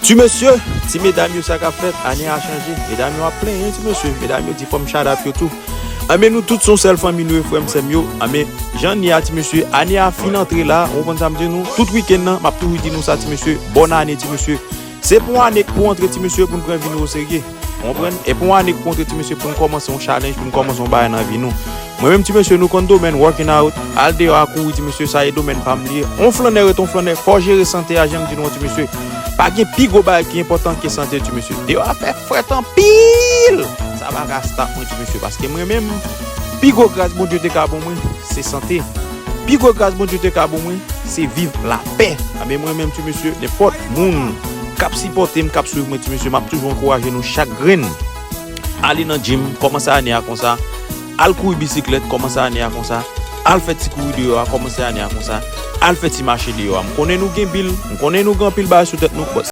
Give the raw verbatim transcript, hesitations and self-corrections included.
Ti mesye, ti medam yo, sa k ap fèt? Ane a chanje. Medam yo ap plenyen, ti mesye. Medam yo di fò m shut up yo tou. Anben, nou tout se yon sèl fanmi nou ye, frè m, sè m yo. Anben, jan n ye a, ti mesye, ane a fin antre la, ou konprann sa m di nou? Tout wikenn nan, m ap toujou di nou sa, ti mesye. Bòn ane, ti mesye. Se pou yon ane k pou antre, ti mesye, pou n pran vi nou oserye. Ou konprann? E pou yon ane k pou antre, ti mesye, pou n kòmanse yon challenge, pou n kòmanse yon bagay nan vi nou. Mwen menm, ti mesye, nou konn domèn working out, al deyò a kouri, ti mesye, sa e domèn pa m li ye. On flannè ret on flannè, fò w jere sante a, jan m di nou an, ti mesye. Pa gen pi gwo bagay ki enpòtan ke sante, ti mesye. Deyò a fè frèt anpil! Sa pa ka stop mwen, ti mesye, paske mwen menm, pi gwo gras Bondye te ka ban mwen, se sante. Pi gwo gras Bondye te ka ban mwen, se viv lapè. Anben, mwen menm, ti mesye, nenpòt moun k ap sipòte m, k ap swiv mwen, ti mesye, m ap toujou ankouraje nou chak grenn. Ale nan gym, kòmanse ane a konsa. Al kouri bisiklèt, kòmanse ane a konsa. Al fè ti kouri deyò a, kòmanse ane a konsa. Al fè ti mache deyò a. M konnen nou gen bil, m konnen nou gen anpil bagay sou tèt nou, but